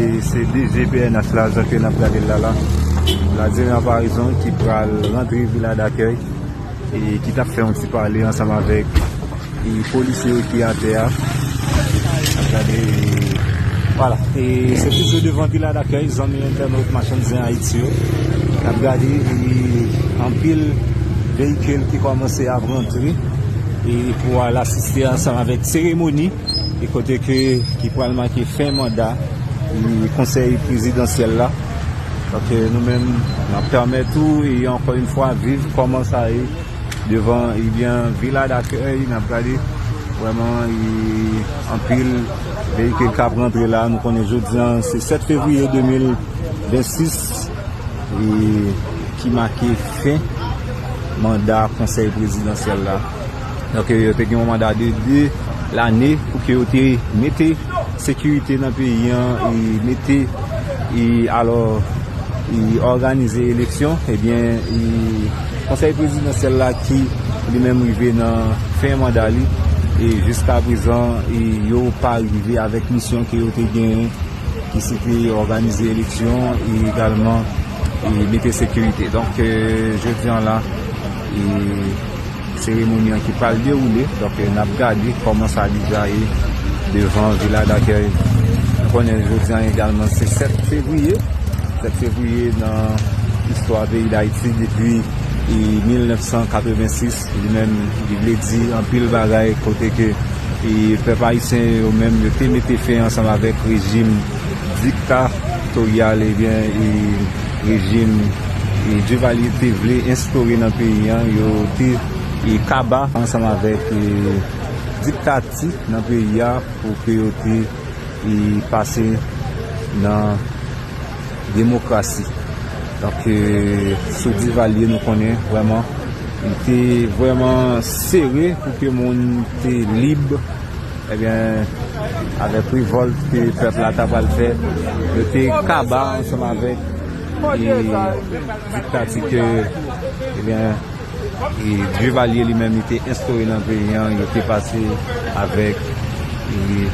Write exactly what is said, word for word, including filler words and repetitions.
E se D G P N H la, jan ke n ap gade l la la, Vladimir Paraison, ki pral rantre Vila Dakèy e ki t ap fè yon ti pale ansanm avèk e polisye yo ki atè a. N ap gade, vwala. E se toujou devan Vila Dakèy, zanmi entènot Machann Zen Ayiti yo. N ap gade e anpil veyikil ki kòmanse ap rantre e pou al asiste ansanm avèk seremoni e kote ke ki pral make fen manda e konsèy prezidansyèl la. Donk, e nou menm, n ap pèmèt ou e ankò yon fwa viv kòman sa ye devan, ebyen, Vila Dakèy, n ap gade vrèman e anpil veyikil k ap rantre la. Nou konnen jodi a se sèt fevriye de mil vennsis e ki make fen manda konsèy prezidansyèl la. Donk, yo te gen yon manda de de lane pou ke yo te mete sekirite nan peyi an e mete e alò e òganize eleksyon, ebyen, e konsèy prezidansyèl la ki li menm rive nan fen manda li e jiska prezan e yo pa rive avèk misyon ke yo te genyen ki se te òganize eleksyon e egalman e mete sekirite. Donk, e jodi an la, e seremoni an ki pral dewoule. Donk, e n ap gade kòman sa deja ye devan Vila Dakèy. Nou konnen jodi an egalman se sèt fevriye. Sèt fevriye nan istwa peyi Dayiti depi e mil nèf san katrevensis. Li menm, li vle di anpil bagay kote ke e pèp ayisyen yo menm yo te mete fen ansanm avèk rejim diktatoryal, ebyen, e rejim e Duvalier te vle enstore nan peyi an, yo te e kaba ansanm avèk e diktati nan peyi a pou ke yo te e pase nan demokrasi. Donk, e sou Duvalier nou konnen vrèman li te vrèman sere pou ke moun te lib, ebyen, avèk revòlt ke pèp la ta pral fè, yo te kaba ansanm avèk e diktati ke, ebyen, e Duvalier li menm li te enstore nan peyi an, yo te pase avèk e